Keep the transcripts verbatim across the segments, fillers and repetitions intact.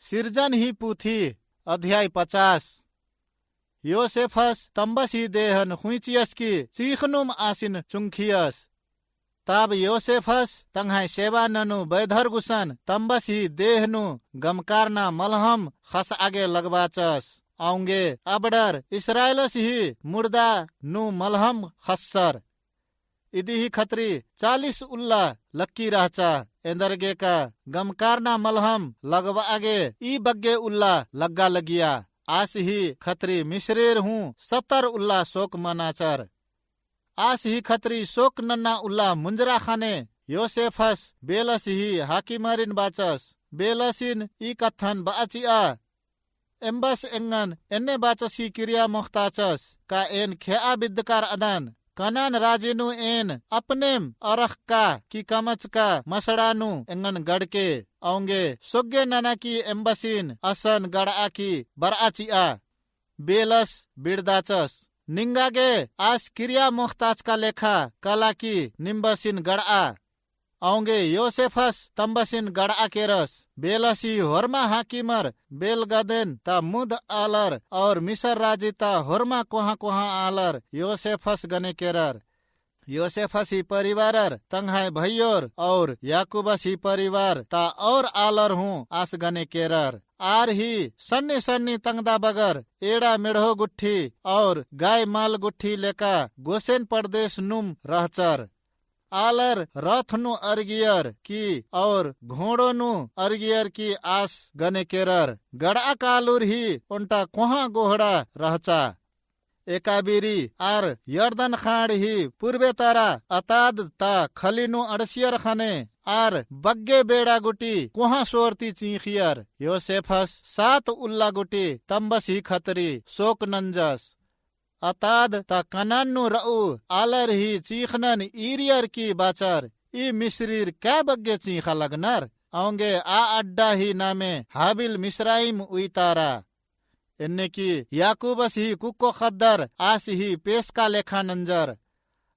सिरजन ही पुथी, अध्याय पचास। योसेफस तम्बस ही देहन हुइँचियस की चीख़नुम आसिन चुंखियस। तब योसेफस तंग्है सेवा ननू बैधर गुसन तम्बस ही देह नू गमकारना मलहम ख़सआ गे लगबाचस। औंगे अबड़र इस्राएलस ही मुड़दा नू मलहम ख़स्सर। इदी ही खतरी चालीस उल्ला लक्की रहचा। एन्देरगेका गमकारना मलहम लगबआ गे ई बग्गे उल्ला लग्गा लगिया। आस ही खतरी मिस्रेर हूँ सत्तर उल्ला सोक मनाचर। आस ही खतरी सोक नन्ना उल्ला मुंजरा ख़ने योसेफस बेलस ही हाकिमरिन बाचस। बेलसिन ई कत्थन बआ चिआ, एम्बस एंगन एन्ने बाचस की किरिया मोख़ताचस, का एन खेआ बिद्दकार अदन? कनान राजी नू एन अपनेम अरख़का की कमचका मसड़ा नू एंगन गड़के, औंगे सोग्गे नना की एम्बसिन असन गड़आ की बरआ चिआ। बेलस बिड़दाचस, निंगा गे आस किरिया मोख़ताचका लेखा कला की निम्बसिन गड़आ। औंगे योसेफस तम्बसिन गड़आ केरस। बेलस ही होरमा हाकिमर बेलगदेन ता मुद आलर और मिसर राजी ता होरमा कोहाँ-कोहाँ आलर योसेफस गने केरर। योसेफस ही परिवारर तंग्है भइयोर और याकूबस ही परिवार ता और आलर हूँ आस गने केरर। आर ही सन्नी-सन्नी तंगदा बगर एड़ा मेढ़ो गुट्ठी और गाय माल गुट्ठी लेका गोसेन परदेस नुम रहचर। आलर रथ नू अरगियर की और घोड़ो नू अरगियर की आस गने केरर। गड़आ कालुर ही ओन्टा कोहाँ गोहड़ा रहचा। एका बीरी आर यर्दन खाँड़ ही पूर्बे तरा अताद ता खली नू अंड़सियर ख़ने आर बग्गे बेड़ा गुटी कोहाँ सोर ती चींख़ियर। योसेफस सात उल्ला गुटी तम्बस ही खतरी सोक नंजस। अताद ता कनान नू रऊ आलर ही चींख़नन ईरियर की बाचर, ई मिस्रीर कै बग्गे चींख़ा लगनर? औंगे आ अड्डा ही नामे हाबिल मिस्राइम उइतारा। एन्ने की याकूबस ही कुक्को ख़द्दर आस ही पेसका लेखा नंजर।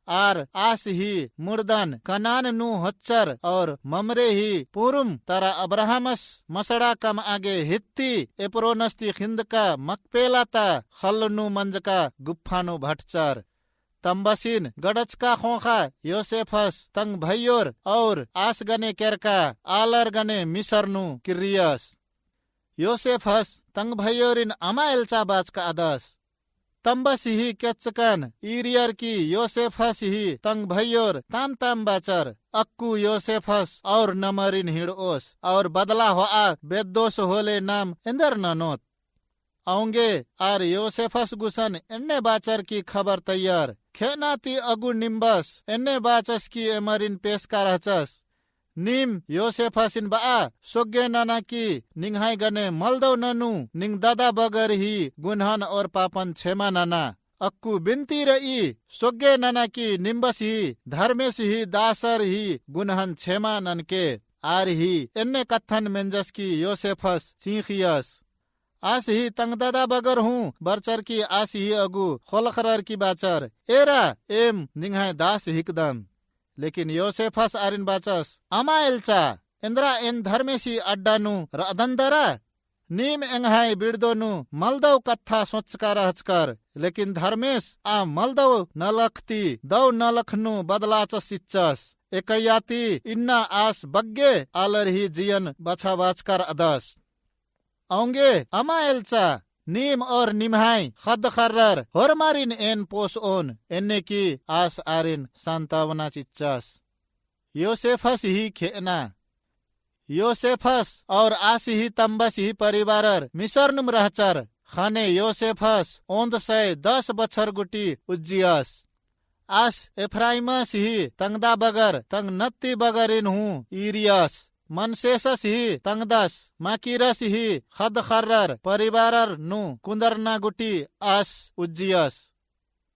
आर आस ही मुड़दन कनान नू होच्चर और ममरे ही पूरुम तरा अब्राहमस मसड़ा कमआ गे हित्ती एप्रोनस ती ख़िंदका मकपेला ता ख़ल्ल नू मंजका गुफ्फा नू भटचर। तम्बसिन गड़चका ख़ोख़ा योसेफस तंग भइयोर और आस गने केरका आलर गने मिसर नू किर्रियस। योसेफस तंग भइयोरिन अमा एल्चा बाचकादस। तम्बस ही केच्चकन ईरियर की योसेफस ही तंग भइयोर ताम-ताम बाचर, अक्कु योसेफस और नमरिन हिंड़ओस और बदला होआ बेद्दोस होले नाम एन्देर ननोत। औंगे आर योसेफस गुसन एन्ने बाचर की खबर तैयर, खेअना ती अगु निम्बस एन्ने बाचस की एमरिन पेसका रहचस। नीम योसेफसिन बआ, सोग्गे नना की निंग्है गने मलदौ ननू निंग ददा बगर ही गुन्हन और पापन छेमा नना। अक्कु बिनती रई, सोग्गे नना की निम्बस ही धर्मेस ही दासर ही गुन्हन छेमा ननके। आर ही एन्ने कत्थन मेंजस की योसेफस चींख़ियस। आस ही तंग ददा बगर हूँ बरचर की आस ही अगु ख़ोलख़रर की बाचर, एरा, एम निंग्है दास हिकदम। लेकिन योसेफस आरिन बाचस, अमा एल्चा, एन्द्रा एन धर्मेस ही अड्डा नू रअदन दरा? नीम एंग्है बिड़दो नू मलदौ कत्था सोचका रहचकर, लेकिन धर्मेस आ मलदौ नलख ती दौ नलख नू बदलाचस चिच्चस। एकैया ती इन्ना आस बग्गे आलर ही जियन बछाबाचका रअदस। औंगे अमा एल्चा, नीम और निम्है ख़द्द ख़र्रर होरमारिन एन पोसओन, एन्ने की आस आरिन सांतावना चिच्चस। योसेफस ही खेअना। योसेफस और आस ही तम्बस ही परिवारर मिसर नुम रहचर। ख़ने योसेफस ओन्द सय दस बछर गुटी उज्जियस। आस एफ्राइमस ही तंगदा बगर तंग नत्ती बगरिन हूँ ईरियस। मनसेसस ही तंगदस, माकीरस ही ख़द्द ख़र्रर परिवारर नू कुन्दरना गुटी आस उज्जियस।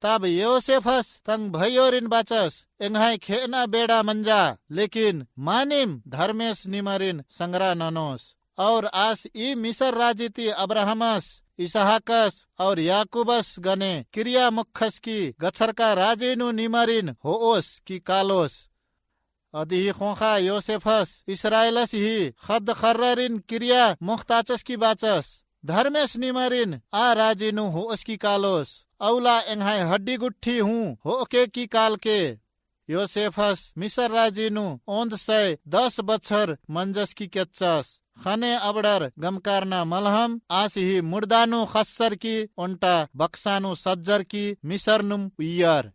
तब योसेफस तंग भइयोरिन बाचस, एंग्है खेअना बेड़ा मंजा, लेकिन मानिम धर्मेस निमरिन संगरा ननोस। और आस ई मिसर राजी ती अब्राहमस, इसहाकस और याकूबस गने किरिया मोख़स की गछरका राजी नू निमरिन होओस की कालोस। अदिही ख़ोख़ा योसेफस इस्राएलस ही ख़द्द ख़र्ररिन किरिया मोख़ताचस की बाचस, धर्मेस निमरिन आ राजी नू हो'अस की कालोस, अउला एंग्है हड्डी गुट्ठी हूँ हो'अके की कालके। योसेफस मिसर राजी नू ओन्द सय दस बछर मंजस की केच्चस। ख़ने अबड़र गमकारना मलहम आस ही मुड़दा नू ख़स्सर की ओन्टा बक्सा नू सज्जर की मिसर नुम उइय्यर।